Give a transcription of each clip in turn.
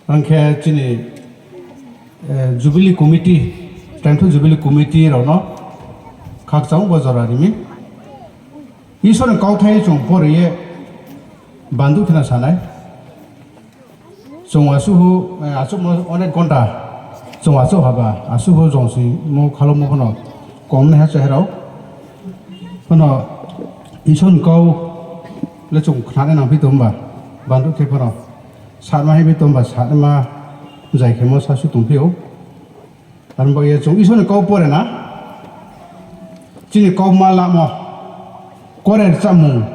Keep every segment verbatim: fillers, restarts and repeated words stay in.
Ang khe chini, eh, Jubilee Committee, Tengthu Jubilee Committee rao no khakchang bo jora ri mi. Isor ni kauthai chung pore ye bandu khe no sa nai. Chung asuh, eh, asuh mo onek gonta chung asuh haba, asuh jong si mo khalomo phano kom nai ha se herao. Phano Isor ni kau le chung khnanai nangphi tongba, bandu khe phano. Sanma hingphi tongba, sanma jai khemo sasu tongphi ou. Aro ni baoh ye chung Isor ni kau pore na, chini kauma lamo, kore rchamung,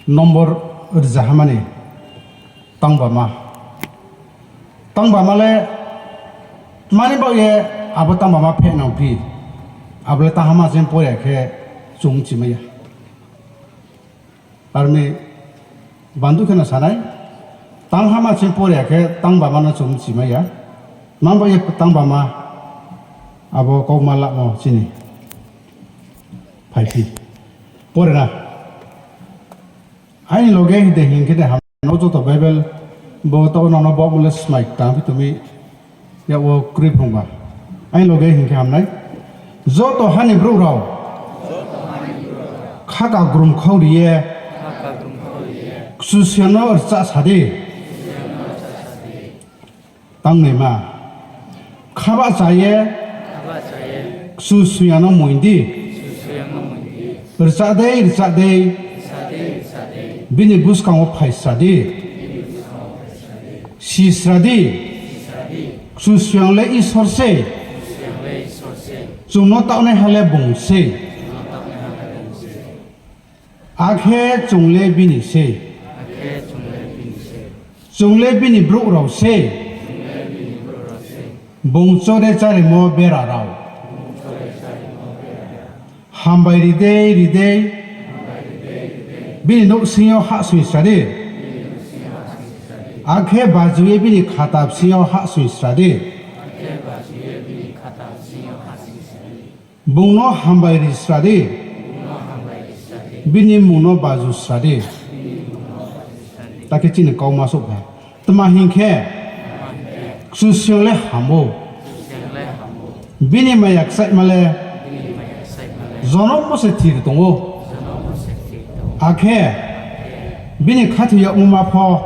nombor rzaha mani, tangbama. Tangbama le, tma ni baoh ye abo tangbama pheh nangphi, abo le tanghama ching pore ya khe chung bchimai ya. Aro ni bandu khe no sa nai, tanghama ching pore ya khe tangbama no chung bchimai ya. Tma ni baoh ye tangbama, abo kauma lamo chini phaiphi. Pore na. Aini loge de hing khe de ham no joto Bible bo taoh no no bo mole smai tangphi tong mi. Yak wo kroi phrungba. Aini loge hing khe ham nai. Joto ha ni brouh rao khaka grumkhau ri ye Kchusoyang no rchah sa di. Tangnaima. Khabahcha ye Kchusoyang no moing di. Rchah dei, rchah dei. Bini buskang wo phaisra di. Sisra di. Kchusoyang le Isor sei. Chung no taohnaiha le bung sei. Akhe chung le bini sei. Chung le bini brouh rao sei. Bung chore chárimo bera rao. Hambai ri dei, ri dei. Bini nouhsing yo hahsoingsra di. Akhe baju ye bini khata bsing yo hahsoingsra di. Bung no hambai ri sra di. Bini mmung no baju sra di. Takhe chini kauma souh kha. Tma hing khe, Kchusoyang le ham ou. Bini maya kchaihma le jonom wo se thir tong ou. Akhe bini khathoi yagmo ma pho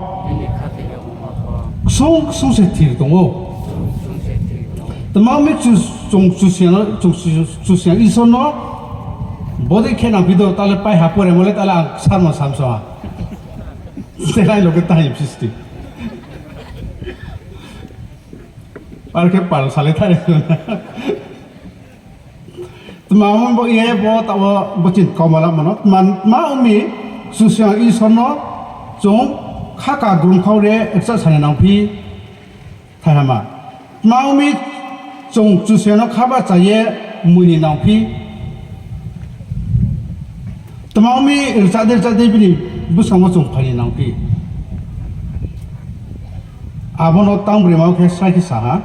ksung ksung se thir tong ou. Tma mi chung Kchusoyang, chung Kchusoyang Isor no bodei khe nangphi do, ta le paiha poremo le ta le ang sarmo samsong ha. Te nai lo khe tahi phisti. Ar khe pal sale thare. Tma ong bo ye bo taoh wo bo chini kauma lamo no. Tma, tma ong mi Kchusoyang Isor no chung khaka grumkhau ri rchah sa ni nangphi. Thaihama. Tma ong mi chung Kchusoyang no khabahcha ye moing ni nangphi. Tma ong mi rchah dei rchah dei bini buskang wo chung phai ni nangphi. Abo no tangbroima wo khe srai khe sa ha.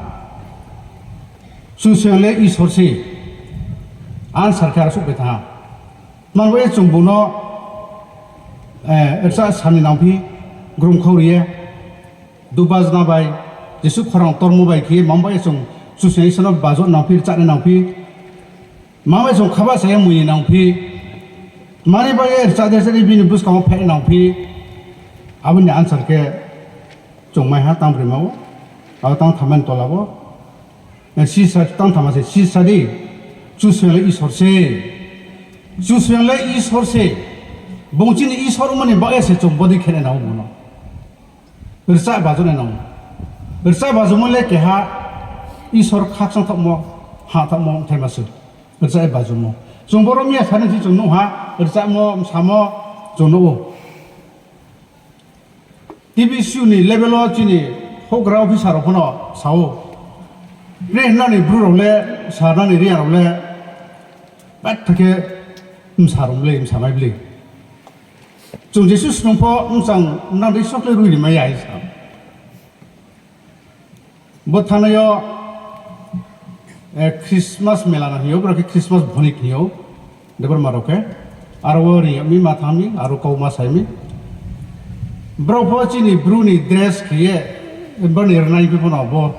Kchusoyang le Isor se. Answer khe aro souhphai thanng ha. Tma bo ye chung bung no, eh, rchah sa ni nangphi, grumkhau ri ye, dubajna bai, jesuh khorang tormo bai khe ye, tma bo ye chung Kchusoyang Isor no bajoh nangphi, rchah ni nangphi, tma bai chung khabahcha ye moing ni nangphi, tma ni baoh ye rchah dei rchah dei bini buskang wo phai ni nangphi, abo ni answer khe chung mai ha tangbroima wo, abo tangthama ni tola wo. Sisa, tangthama se sisa di. Kchusoyang le Isor se. Kchusoyang le Isor se. Bung chini Isor ongmo ni baoh ye se chung bodei khe nai nang ou bung no. Rchah bajoh nai nang ou. Rchah bajomo le keha Isor khakchangthaohmo, hahtaohmo thaima se. Rchah ye bajomo. Chung boro miya sa ni se chung nuh ha, rchahmo, msamo, chung nuh ou. T V C U ni level wo chini houhgra officer rao pho no sa ou. Pre hna ni bru rao le, sa hna ni ri rao le, betha khe msa rao le, msa mai ble. Chung jesuh snung pho mchang nang dei sokle rui ri mai ya hing sa. Bo thanai yo, eh, Christmas mela no hing ou, boro khe Christmas bhonik hing ou, Debbarma rao khe. Aro wo ri mi ma thanng mi, aro kau ma sai mi. Brao pho chini Bru ni dress khe ye, brao ni rnai phi pho no bo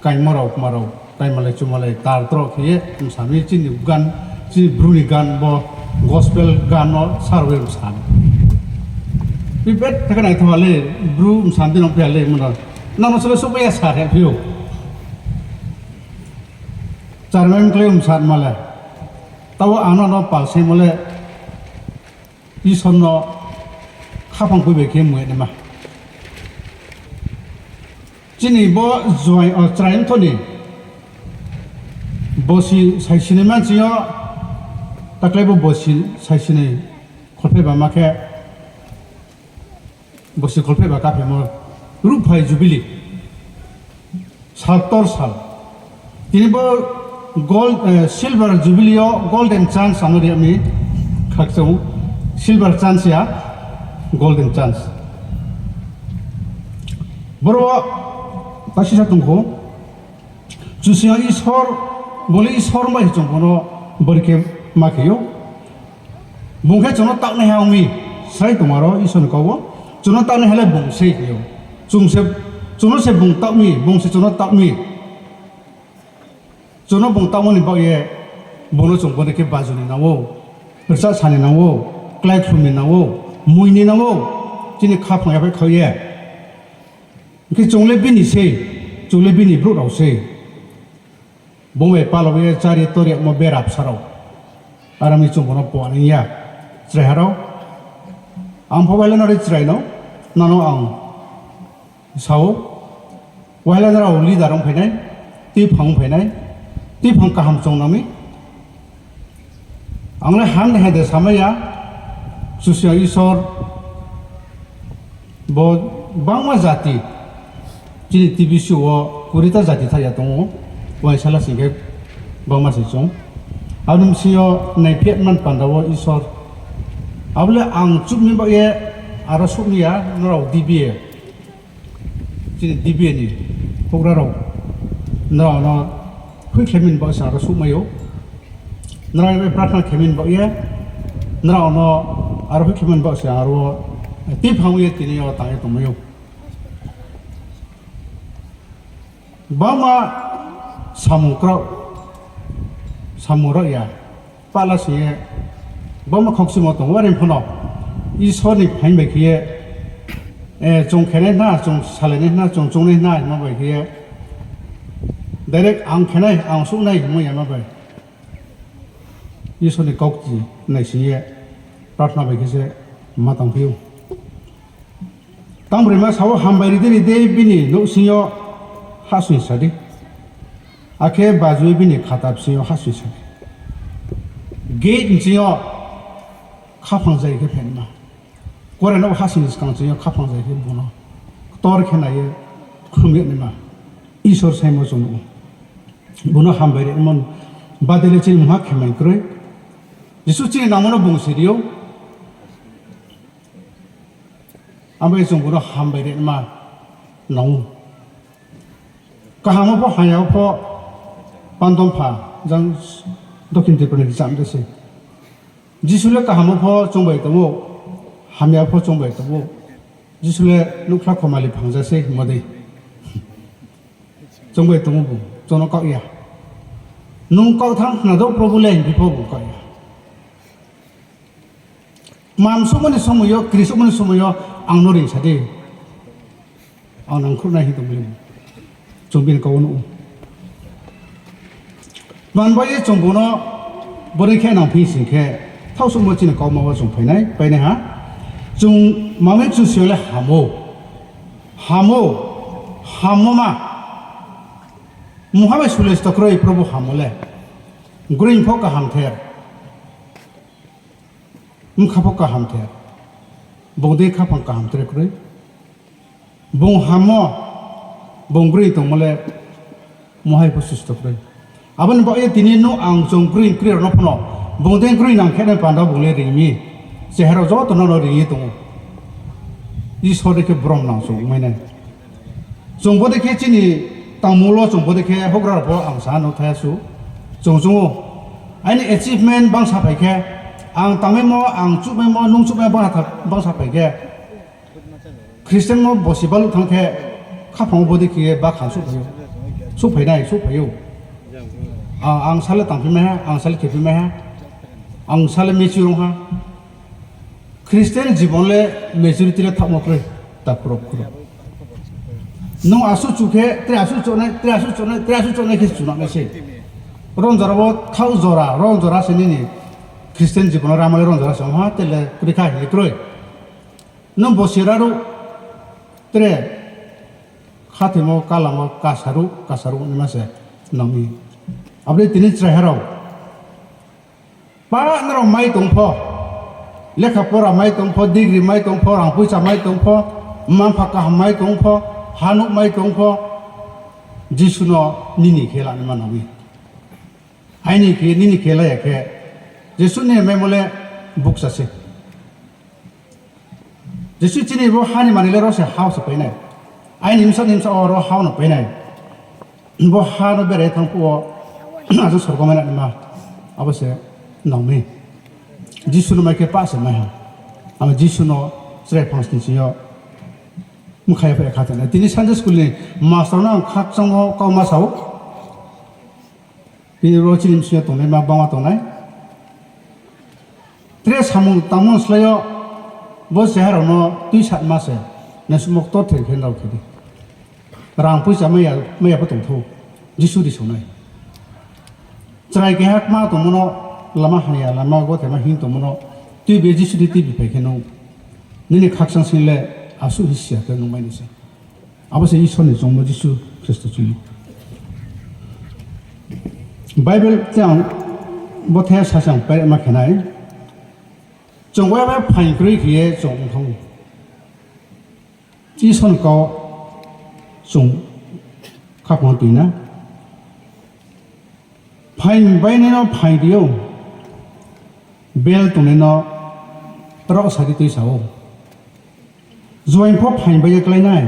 kaingmo rao, kma rao, kaimalai chumalai tar tro khe ye, bsa mi chini gan, chini Bru ni gan bo, gospel gan no sar ye bsa mi. Bibet thakhe naitho ha le, Bru bsa mi dei no phi ha le, mano. Nang no sole souhpai ya sa khe phi ou. Charmai mklai bsa ma le. Taoh ang no no pal saimo le, Isor no khaphang khui bai khe mui naima. Chini bo juai, o, chrai mtho ni bosi saisini mansi yo, taklai bo bosi saisini kholpheh ba ma khe, bosi kholpheh ba kaphaimo ruhphai jubilee, saltor sal. Tini bo gold, eh, silver jubilee yo golden chance ano ri mi khakchang, silver chance ya, golden chance. Boro wo pasisa tong kho, Kchusoyang Isor, bo le Isor bai chung bo no bori khe ma khe ou. Bung khe chung no taohnaiha ong mi, srai tongma rao Isor ni kau wo. Chung no taohnaiha le bung sei khe ou. Chung se, chung no se bung taoh mi, bung se chung no taoh mi. Chung no bung taohmo ni baoh ye, bung no chung bori khe baju ni nang ou, rchah sa ni nang ou, klái khlum ni nang ou, mui ni nang ou, chini khaphang ya bai khau ye. Hing khe chung le bini sei, chung le bini brouh rao sei. Bung bai pala ye chári tor yagmo bera bsa rao. Aro mi chung bo no pho nai ya. Chraiha rao. Ang pho waila no ri chrai no, nang no ang sa ou. Waila nrao leader ongphai nai, tuiphang ongphai nai, tuiphang kaham chung nang mi. Ang le ham ni hai de samai ya, Kchusoyang Isor, bo bangma jati, chini T B C wo kuri ta jati tha ya tong ou, uaingsa la sing khe bangma se chung. Abo ni bsing yo naiphi man panda wo Isor. Abo le ang chuh mi baoh ye aro suh mi ya, nrao D B A. Chini D B A ni houhgra rao, nrao no hoihkhlai mi ni baoh se aro suhmai ou. Nrao ni bai prarthana khe mi ni baoh ye, nrao no aro hoihkhlai mi ni baoh se aro tuiphang ye tini yo tang ye tongmai ou. Bangma samung kraoh, samung rao ya, pahla sing ye, bangma khaukchimo tong ou, are pho no Isor ni phaing bai khe ye, eh, chung khenai hna, chung salainai hna, chung choungnai hna hingmo bai khe ye, direct ang khenai, ang suhnai hingmo yama bai. Isor ni kaukti naising ye, prarthana bai khe se ma tangphi ou. Tangbroima sa ou, hambai ri di, ri di, bini nouhsing yo hahsoing sa di. Akhe baju ye bini khata bsing yo hahsoing sa di. Gate bsing yo khaphang zai khe phainaima. Kore no hahsoing ni skang bsing yo khaphang zai khe bung no ktor khe nai ye khlum yag naima. Isor saimo chung nuh ou. Bung no hambai ri naima bade le chini mungha khemai kroi. Jisu chini nangmo no bung se ri ou. Abo ye chung bung no hambai ri naima nang ou. Kaham wo pho, hamya wo pho, Pandom pha, jang Dokhin Tripura ni kcham de se. Jisu le kaham wo pho choung bai tong ou, hamya wo pho choung bai tong ou. Jisu le nuhkhla khomali phangja se hingmo dei. Choung bai tong ou bung, chung no kaoh ya. Nung kaoh thanng khna dou Probhu le hingphi pho bung kaoh ya. Kmam souhmo ni somoi yo, kri souhmo ni somoi yo, ang no ring sa di. Ang nang khruhnai hing tong mi. Chung bini kau wo nuh ou. Tma ni baoh ye chung bung no bodei khe nang phi sing khe, thaohsuhmo chini kauma wo chung phainai, painaiha. Chung mami Kchusoyang le ham ou. Ham ou. Hammo ma. Mungha bai sulesto kroi Probhu hammo le. Groing pho kaham ther. Bkha pho kaham ther. Bung dei khaphang kaham tre kroi. Bung hammo, bung groing tongmo le mungha bai pho susto kroi. Abo ni baoh ye tini nuh ang chung groing kroi rao no pho no, bung dei groing nang khe nai panda bung le ring mi. Cheha rao joto no no ring ye tong ou. Isor dei khe brom nang chung mai nai. Chung bodei khe chini tangmul wo chung bodei khe houhgra rao pho ang sa no thai su. Chung chung ou. Aini achievement bangsa phai khe, ang tangmaimo, ang chuhmaimo, nung chuhmaimo bangsa phai khe, Christian no bosi baluh thanng khe, khaphang wo bodei khe ye bakhan souhphai ou. Souhphai nai, souhphai ou. A-, ang sa le tangphi mai ha, ang sa le khephi mai ha, ang sa le mature ong ha. Christian jibon le maturity le thaohmo kroi, takhu rao, khu rao. Nung asuh chu khe, tre asuh chu nai, tre asuh chu nai, tre asuh chu nai khe chu nai se. Ron jora wo thaoh jora, ron jora se nini Christian jibon no rama le ron jora se ong ha, tre le kroi kha hing ye kroi. Nung bosi raruh, tre khathoimo kalamo kasaruh, kasaruh naima se nang mi. Abo dei tini chraiha rao. Pa nrao mai tong pho, lekha pora mai tong pho, degree mai tong pho, rang poicha mai tong pho, mma mpha kaham mai tong pho, hanouh mai tong pho, Jisu no nini khe lanaima nang mi. Aini khe, nini khe la ya khe, Jisu ni maimo le bukcha se. Jisu chini bo ha ni manoi le ro se ha wo se pai nai. Aini bsa ni bsa wo ro ha wo no pai nai. Bo ha no berai ye thanng phuh wo, asuh sorgo mai nai naima, abo se nang mi. Jisu no mai khe pah se mai ha. Abo Jisu no chrai phangsni sing yo mkha ya phai kha tong nai. Tini Sunday school ni master no ang khakchang wo kau ma sa ou. Tini ro chini bsing yo tongnaima bangma tong nai. Tre samung tangmo slái yo bo cheha rao no tuisatma se, naisuhmo ktor ther khe nrao khe di. Rang poicha mai ya, mai ya pho tong thou, Jisu ri song nai. Chrai keha kma tongmo no, lama hamya, lama gothe ma hing tongmo no, tuibi Jisu di tuibi phai khe nung, nini khakchang sing le asuh hing si ya khe nung mai nai se. Abo se Isor ni choungmo Jisu Khristo chung. Bible te ang bo the sasang paima khe nai. Chung waiha phaing kroi khe ye chung ong thang ou. Isor ni kau chung khaphang tui na. Phaing bainai no phaing ri ou, bel tongnai no raohsa ri tuisa ou. Juaing pho phaing bai ye klái nai,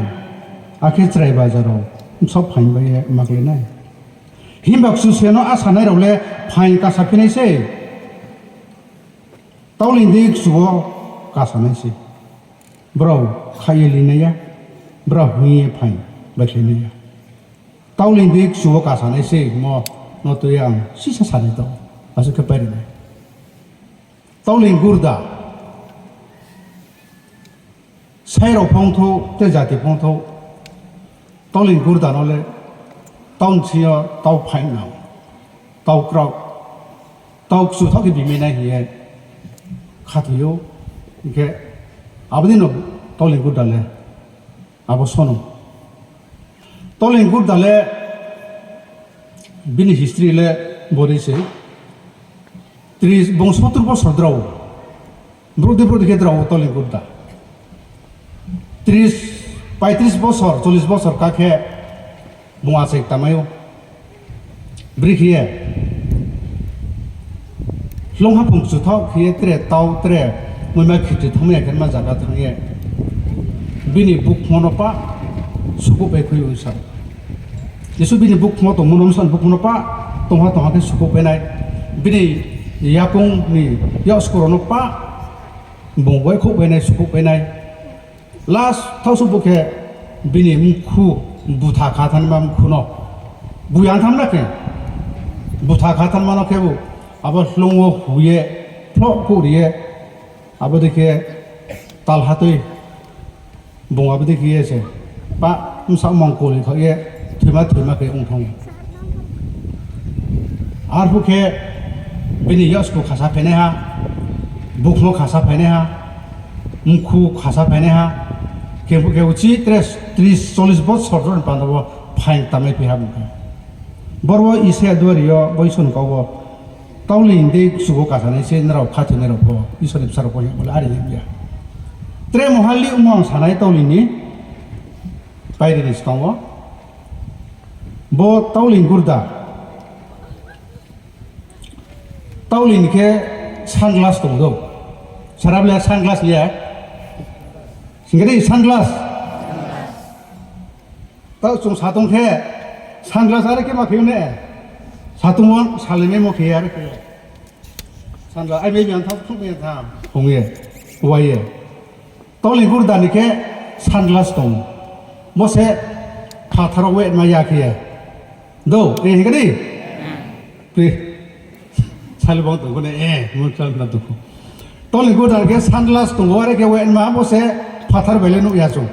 akhe chrai baja rao bsaoh phaing bai ye ma klái nai. Himba Kchusoyang no asanai rao le phaing kasa phi nai sei. Tauleing dei kchu wo kasa nai sei. Brao khaih ye li nai ya, brao hing ye phaing baikhlai nai ya. Tauleing dei kchu wo kasa nai sei hingmo no tui ye ang sisa sa nai tong, asuh khe pai ri nai. Tauleing gurda. Sai rao pho ongthou, tei jati pho ongthou. Tauleing gurda no le, tau bsing yo tau phaingnang, tau kraoh, tau kchu thaoh khe bimai nai hing ye khathoi ou. Hing khe abo dei no tauleing gurda le abo sono. Tauleing gurda le bini history le bori se, tris, bung sotur bosor drao, brouh dei brouh dei khe drao tauleing gurda. Tris, paitris bosor, chollis bosor ka khe bung achai ktamai ou. Bri khe ye, hloung haphung kchuthaoh khe ye tre tau tre muima khiti thanngmai ya khe ma zaga thanng ye, bini bukhumo no pah sukuh pai khui ou sa. Jisu bini bukhumo tongmo no, bsa ni bukhumo no pah tongha tongha khe sukuh pai nai. Bini yakoung ni yaksku rao no pah bung baihkhouh pai nai, sukuh pai nai. Last thaohsuh bo khe bini mkhu butha kha thanngma mkhu no, buya thanng na khe, butha kha thanngma no khebu abo hloung wo hu ye, phloh kouh ri ye, abo dei khe tal hatoi bung abo dei khe ye se, pah bsa mangkoli khaoh ye, thoima thoima khe ong thanng ou. Arphuh khe bini yaksku khasa phainaiha, bukhumo khasa phainaiha, mkhu khasa phainaiha, khe phuh khe uchih tre tris chollis bosor jora ni panda wo phaing ktamai phi ha bung khe. Boro wo Isaia duari yo bo Isor ni kau wo, tauleing dei kchu wo kasa nai se nrao khathoinai rao pho, Isor ni bsa rao pho hing bo le are hing ya. Tre moha lih ongmo ang sa nai tauleing ni, pairi ni skang wo. Bo tauleing gurda. Tauleing ni khe sunglass tong dou. Sara ble sunglass le? Sing khe di sunglass. Tau chung sa tong khe, sunglass are khe ma khe ne? Sa tong wo salaimaimo khe are khe. Sunglass, ai mai biang tham, thuk mai tham. Hong ye, wai ye. Tauleing gurda ni khe, sunglass tong. Bo se phathar wo wet ma ya khe ye. Do, e hing kha di? Pri. Sali bang tong kho ne, e, mo sal na tong kho. Toli ni gudar khe sunglass tong, are khe wet ma, bo se phathar bai le nuh ya chung.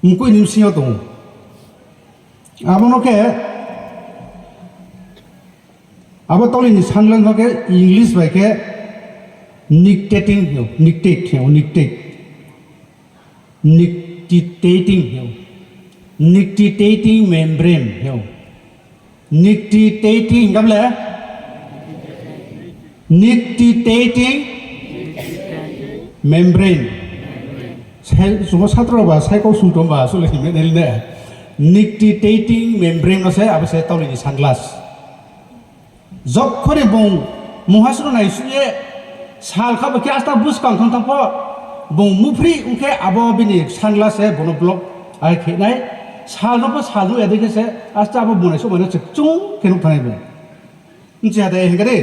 Mkoih ni bsing yo tong. Abo no khe, abo toli ni sunglass no khe English bai khe nictitating hing ou, nictitating hing ou, nictitating. Nictitating hing ou. Nictitating membrane hing ou. Nictitating hing kha ble? Nictitating membrane. Sai, chung bo satro ba, sai kau sung tong ba, asuh le hing nai le ne. Nictitating membrane no se, abo se toli ni sunglass. Jokhon ni bung mungha suh no naisuh ye, sal kha bo khe asta buskang thang thang pho, bung muphri ong khe abo bini sunglass se bung no block ai khe nai, sal no pho sal nuh ya dei khe se, asta abo bung naisuh mano se chung khe nuh thanng nai bung. Bchi ha de hing kha di?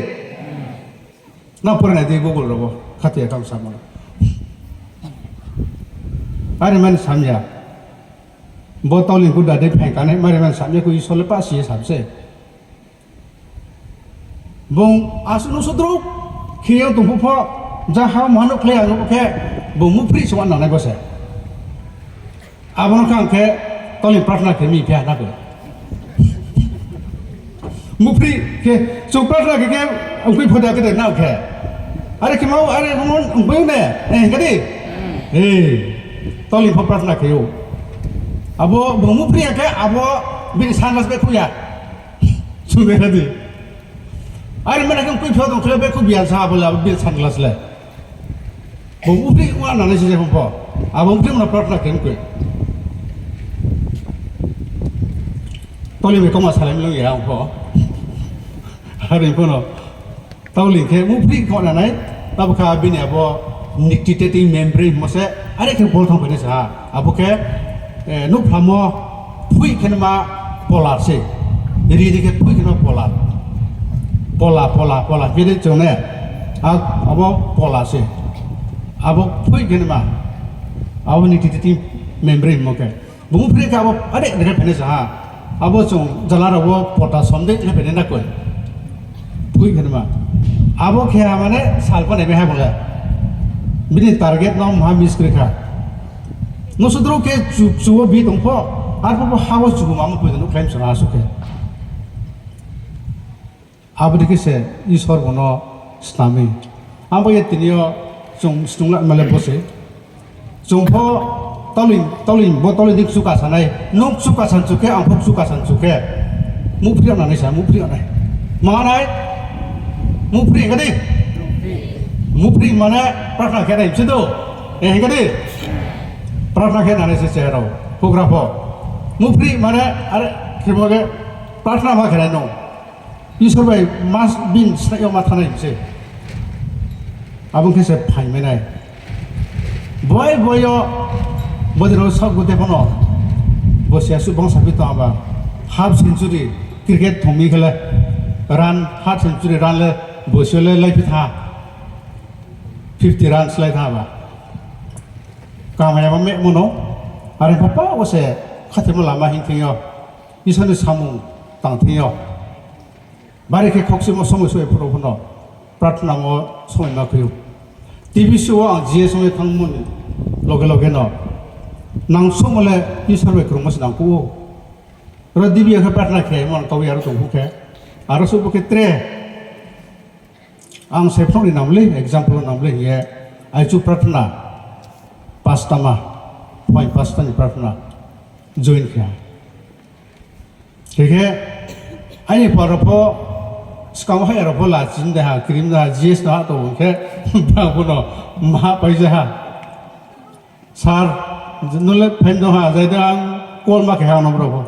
Nang pore nai di Google rao wo, khathoi ya kha samo. Are mani sam ya. Bo toli ni gudar dei phaing kanai, mare mani sam ya khe Isor le pah si ye sam se. Bung asuh no sudruk khe ye tong phuh pho, jaha mungha nuhkhlai ya nuh khe, bung muphri se ong nangnai bo se. Abo no khe ang khe toli prarthana khe mi phi ha na khe. Muphri khe, chung prarthana khe khe, ongkhui pho da khe de na khe. Are khe ma, are ongkhui ne, e, hing kha di? E, toli pho prarthana khe ou. Abo bung muphri ya khe, abo bini sunglass bai khui ya. Chung de na di. Are mane khe ongkhui pho tong khe le bai khui bi ya sa abo le, abo bini sunglass le. Bung muphri ong nangnai se je pho. Abo muphri ong no prarthana khe ongkhui. Toli bai kauma salai mi lung ya ong pho. Are pho no. Toli khe muphri khe nangnai, tabo kha bini abo nictitating membrane hingmo se, are khe bol thanngphai nai se ha. Abo khe, e, nuhphlamo phoih khe nama polar se. Ri di khe phoih khe nama polar. Pola, pola, pola. Khe de chung ne, a-, abo pola se. Abo phoih khe nama, abo nictitating membrane hingmo khe. Bung phri khe abo are khe phainai sa ha. Abo chung jala rao wo potassium dei khe phainai na koi. Phoih khe nama. Abo khe ha mane sal pho nai mai ha bung le. Bini target no maha miss kri kha. Nung sudruk khe chu, chu wo bi tong pho, arphuh pho ha wo chu bo mamo poi de nuh khlai msa ha asuh khe. Abo dei khe se Isor bung no snam mi. Abo ye tini yo chung snung la ma le bo se. Chung pho toli, toli, bo toli di kchu kasa nai. Nung kchu kasa chu khe, ang pho kchu kasa chu khe. Muphri yag nangnai sa, muphri yag nai. Ma nai? Muphri hing kha di? Muphri mane prarthana khe nai se do. E hing kha di? Prarthana khe nangnai se chera rao. Houhgra pho. Muphri mane are khemo khe prarthana ma khe nai no. Isor bai mas bin snaih yo ma thanng nai se. Abo khe se phaing mai nai. Boi boi yo, bodei rao saoh gute pho no, bosi asuh bangsa phi tong aba, half century cricket thong mi khe le, run, half century run le, bosi yo le laiphi thanng, fifty runs lai thanng aba. Kamai ya ma mehmo no, are pho pa wo se khathoimo lama hing thing yo, Isor ni samung tang thing yo. Bari khe khokchimo somoi somoi phuh rao pho no prarthana wo somoi ma khui ou. T V show wo ang G S ong ye thanngmo ni loge loge no nang somoi le Isor bai krungmo se nang kuh ou. Ro dibi ya khe prarthana khe mo no kau ya ro tong phuh khe. Aro suh phuh khe tre ang se phnuh ni nang le, example nang le hing ye, aichu prarthana, pastama, phuaing pasta ni prarthana join khe ha. Khe khe, aini pal rao pho, skang wo hai rao pho lachini de ha, krim de ha, G S no ha tong khe, brao pho no maha pai ja ha. Sir, nung le phaim dong ha, jai de ang call ma khe ha no brao pho.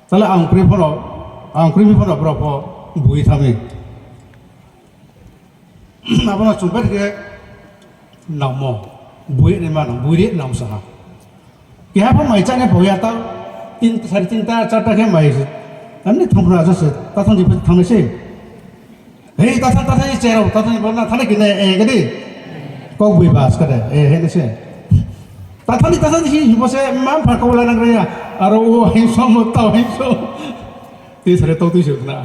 Tale ang kri pho no, ang kri pho no brao pho bui thanng mi. Abo no chung bai khe nangmo, bui naima nang, bui ri nang sa ha. Keha pho mai chánai pho ya tao, tin, sare tinta, charta khe mai se. Ani thanng phra ja se, ta thanng di thanng nai se. Hei, ta thanng, ta thanng, chera, ta thanng, na thanng nai khe ne, e, khe di. Kau bui bas khe de, e, he nai se. Tathani, tathani hi, hi bo se, mma mpha kau la nang gra ya. Aro wo hingso mo tau hingso. Tei sare tau tui se khna.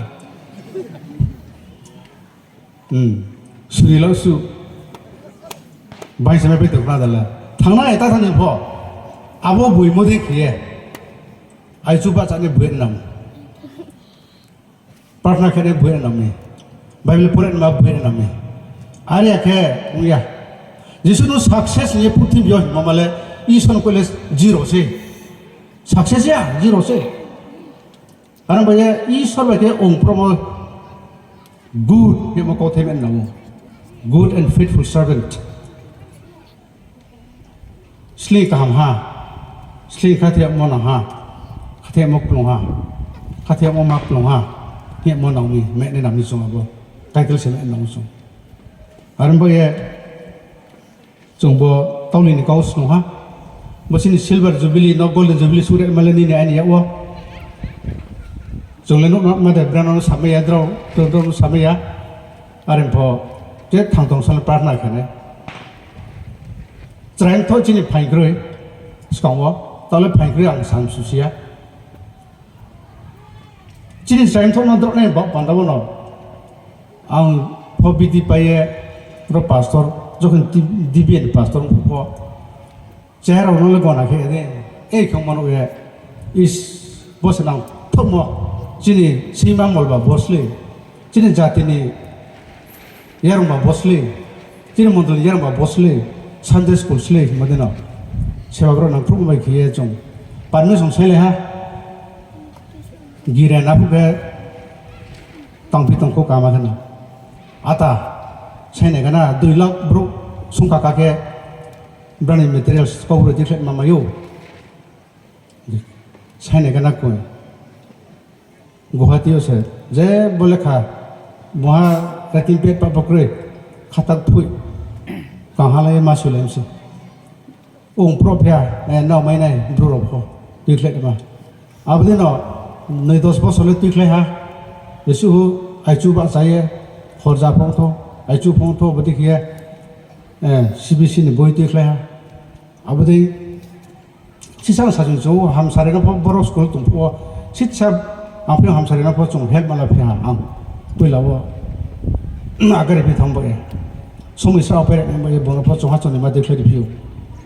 Hmm. Suri lau su. Bai se mai pai tong khna dala. Thangnai tathani pho. Abo boimo dei khe ye. Aichu bahcha ni boi nam. Prarthana khe nai boi nam mi. Bible pore nama boi nam mi. Are ya khe ong ya. Jesu no success ni ye purthimbi yo hingmo ma le, Isor no koi le zero se. Success ya, zero se. Aro bai ye Isor bai khe ong promo good hingmo kauthai mai nang ou. Good and faithful servant. Sleing kaham ha, sleing khathe yagmo nang ha, khathe yagmo kplung ha, khathe yagmo ma kplung ha, hing yagmo nang mi, meh nai nam mi chung abo, title se meh nang mi chung. Are bo ye, chung bo tauli ni kau snung ha, bo chini silver jubilee no golden jubilee sure ma le nini aini yag wo. Chung le nuh no ma de brao no samai ya, drao, drao, drao no samai ya. Are pho, je thang tong sal prarthana khe nai. Chrai mthoh chini phaing kroi, skang wo, taoh le phaing kroi ang sam susi ya. Chini chrai mthoh no drao nai baoh panda wo no. Ang pho bidi pai ye, ro pastor, jokhon ti-, D B N pastor pho, chehara rao no le gona khe de, ei khe mano ye, is, bo se nang thouhmo, chini sima mol ba bo slei, chini jati ni yarung ba bo slei, chini mondol ni yarung ba bo slei, Sunday school slei hingmo dei no. Seba brao nangkhruhmo bai khe ye chung, permission sailai ha, gira na phuh khe, tangphi tongkho kama khe no. Ata, sainai gana dui lakh brouh sungkha ka khe, brao ni materials Kaubru dikhlai ma mai ou. Sainai gana koi. Guwahati yo se, je bo lekha, muha writing pad pa bo kroi, khatak phui, kangha lai ma sulai mse. Ong pro phi ha, eh, nrao mai nai, bru rao pho, tuikhlai ma. Abo dei no, noi dos bosor le tuikhlai ha, jesuh hu, aichu bahcha ye, horja phongthou, aichu phongthou, abo dei khe ye, eh, C B C ni boi tuikhlai ha. Abo dei, sisa sajung chung hamsari no pho borok school tong phuh wo, sisa ang phi hamsari no pho chung help mala phi ha ang. Poila wo, agari phi thang bai ye. Somoi srao pai rao bai ye, bono pho chung ha chonima dekhlai ri phi ou.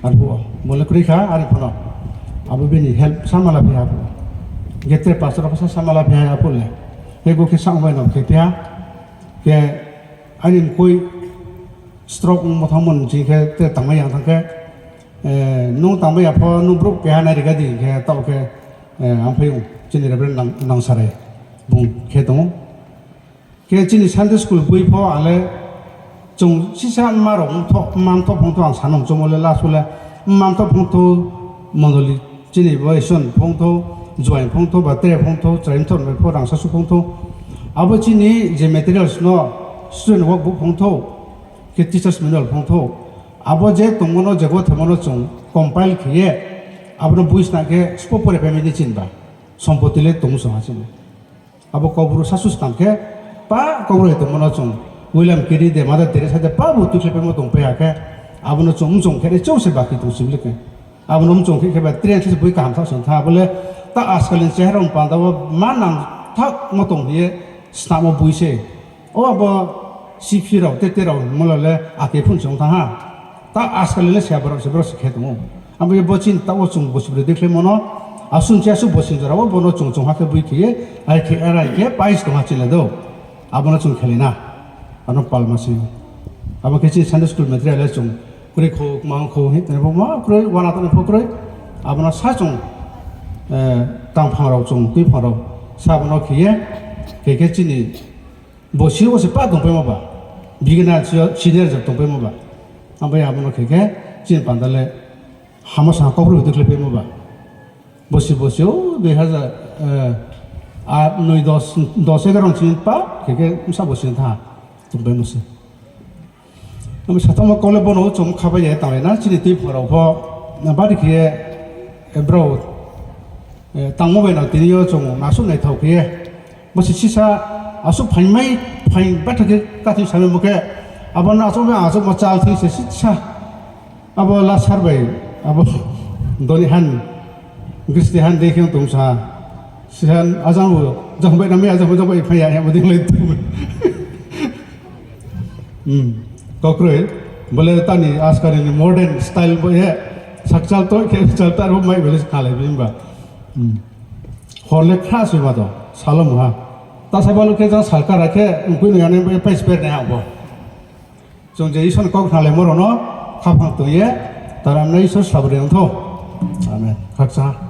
Arphuh wo, bo le kroi kha, are pho no. Abo bini help sa mala phi ha phuh wo. Hingkhe tre pastor pho sa sa mala phi ha aphuh le. Hei bo khe sa bai no khe phi ha. Khe aini mkhui stroke ongmo thangmo ni ching khe tre tangmai yang thang khe, eh, nung tangmai ya pho nung brouh keha nai riga di hing khe taoh khe, eh, ang phai ou chini Reverend Nang-, Nangsarai bung khe tong ou. Khe chini Sunday school boi pho ang le chung sisa mma rao mthoh, mma mthoh phongthou ang sanung chomo le last wo le mma mthoh phongthou mondoli chini bo Ison phongthou, Juaing phongthou, ba tre phongthou, chrai mthoh bai pho rangsa su phongthou. Abo chini je materials no student workbook phongthou, khe teachers manual phongthou. Abo je tongmo no, je gothaimo no chung compile khe ye, abo no boi sna khe spo pore phaimai ni chini ba. Sompoti le tong song ha chini. Abo Kaubru sasu skam khe, pa Kaubru hai tongmo no chung, William Carey de, Mother Teresa de, pa bo tuikhlai paimo tong pai ha khe, abo no chung mchong khe nai chouh se baki tong sibli khe. Abo no mchong khe khe ba tre khe se boi kaham tha song tha, abo le ta askal ni chehara rao ni panda wo ma nang thakmo tong ye snamo boi se. O abo siphi rao, tete rao hingmo le ake phun se ong tha ha. Ta askal ni le se abo rao se, brao se khe tong ou. Abo ye bo chini taoh wo chung bosi broi dekhlaimo no, asuh ni se asuh bosi jora wo bo no chung chung ha khe boi khe ye, ai khe, ai khe pais tong ha chini le do. Abo no chung khelai na. Ano palma se. Abo khe chini Sunday school material le chung kroi kho, kmang kho, hing tong pho ma kroi, uana tong pho kroi. Abo no sa chung, eh, tangphang rao chung, tuiphang rao, sa bo no khe ye, khe khe chini bosi wo se pa tongpaimo ba, beginner, senior jat tongpaimo ba. Abo ye abo no khe khe, chini panda le, hamo sa Kaubru dekhlai paimo ba. Bosi bosi o dui hazar, eh, aat, noi, dos, dos, egaro chini pa, khe khe bsa bosi tha, tongpaimo se. Ami satongmo kau le bono chung khabai ye tanglai na, chini tuiphang rao pho, bari khe ye, eh, brao, eh, tangmo bai no tini yo chung asuh naithao khe ye. Bo se sisa, asuh phaingmai, phaing batha khe kathing samaimo khe, abo no asuh bai asuh mo chal thing se sisa. Abo lasar bai, Abo doni han, gristi han dei khe tong sa. Sihan ajang bo, jang bai nang mi, ajang bo jang bai phai ya, ya bo dei lai tong. Kaukroi, bole tani askar ni modern style bo ye, sakchal to khe chal tar bo mai bole khalai bi himba. Hor le khra soi ma to, salo mungha. Tasa balu khe jang salkara khe, ongkui no yanai bai pai sper nai ha bo. Chung je Isor ni kau khnalaimo rao no khaphang tong ye, taramnai Isor sabo ri nang thou. Amen. Khakchang ha.